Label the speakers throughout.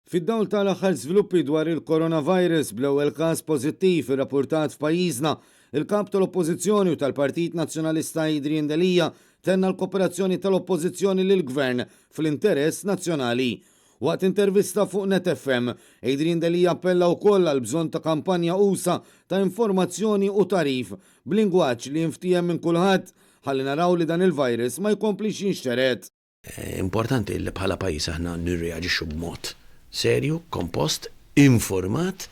Speaker 1: Fid-dawl tal-aħħar żviluppi dwar il-coronavirus bl-ewwel każ pożittiv irrappurtat f'pajjiżna, il-Kap tal-Oppożizzjoni u tal-Partit Nazzjonalista Adrian Delia tenna l-koperazzjoni tal-Oppożizzjoni lill-Gvern fl-interess nazzjonali. Waqt intervista fuq Net FM, Adrian Delia appella wkoll għall-bżonn ta' kampanja usa' ta' informazzjoni u tagħrif b'lingwaġġ li jinftiehem minn kulħadd ħalli naraw li dan il-virus ma jkomplix jinxtered.
Speaker 2: Importanti li bħala pajjiż aħna nirreaġixxu b'mod serju, kompost, informat,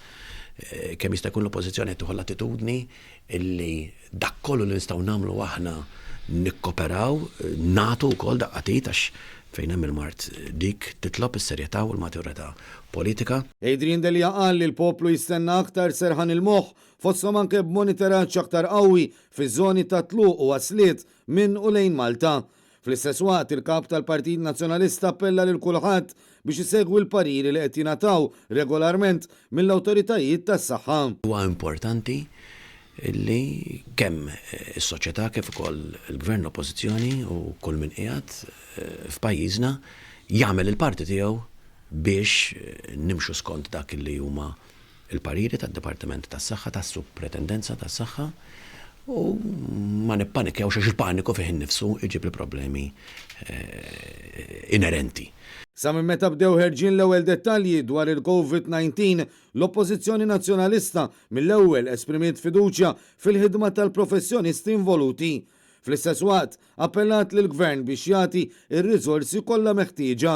Speaker 2: kemm jista' jkun l-Oppożizzjoni qed tieħu l-attitudni li dak kollu li nistgħu nagħmlu aħna nikkoperaw, nagħtu wkoll daqqa t'id għax fejn hemm il-mard dik titlob is-serjetà u l-maturità politika.
Speaker 1: Adrian Delia qal li l-poplu jistenna aktar serħan il-moħħ, fosthom anke b'moniteraġġ aktar qawwi fiż-żoni ta' tluq u wasliet minn u lejn Malta. Fl-istess waqt, il-Kap tal-Partit Nazzjonalista appella lil kulħadd biex isegwi l-pariri li qed jingħataw regolarment mill-awtoritajiet tas-saħħa.
Speaker 2: Huwa importanti li kemm is-soċjetà kif ukoll il-Gvern, l-Oppożizzjoni u kull min qiegħed f'pajjiżna jagħmel il-parti tiegħu biex nimxu skont dak li huma il-pariri tad-Dipartiment tas-Saħħa, tas-Supretendenza tas-Saħħa u ma nippanikjawx għax il-paniku fih innifsu jġib il-problemi inerenti.
Speaker 1: Sa minn meta bdew ħerġin l-ewwel dettalji dwar il-Covid 19, l-Oppożizzjoni Nazzjonalista mill-ewwel esprimiet fiduċja fil-ħidma tal-professjonisti involuti. Fl-istess waqt, appellat lill-Gvern biex jagħti r-riżorsi kollha meħtieġa.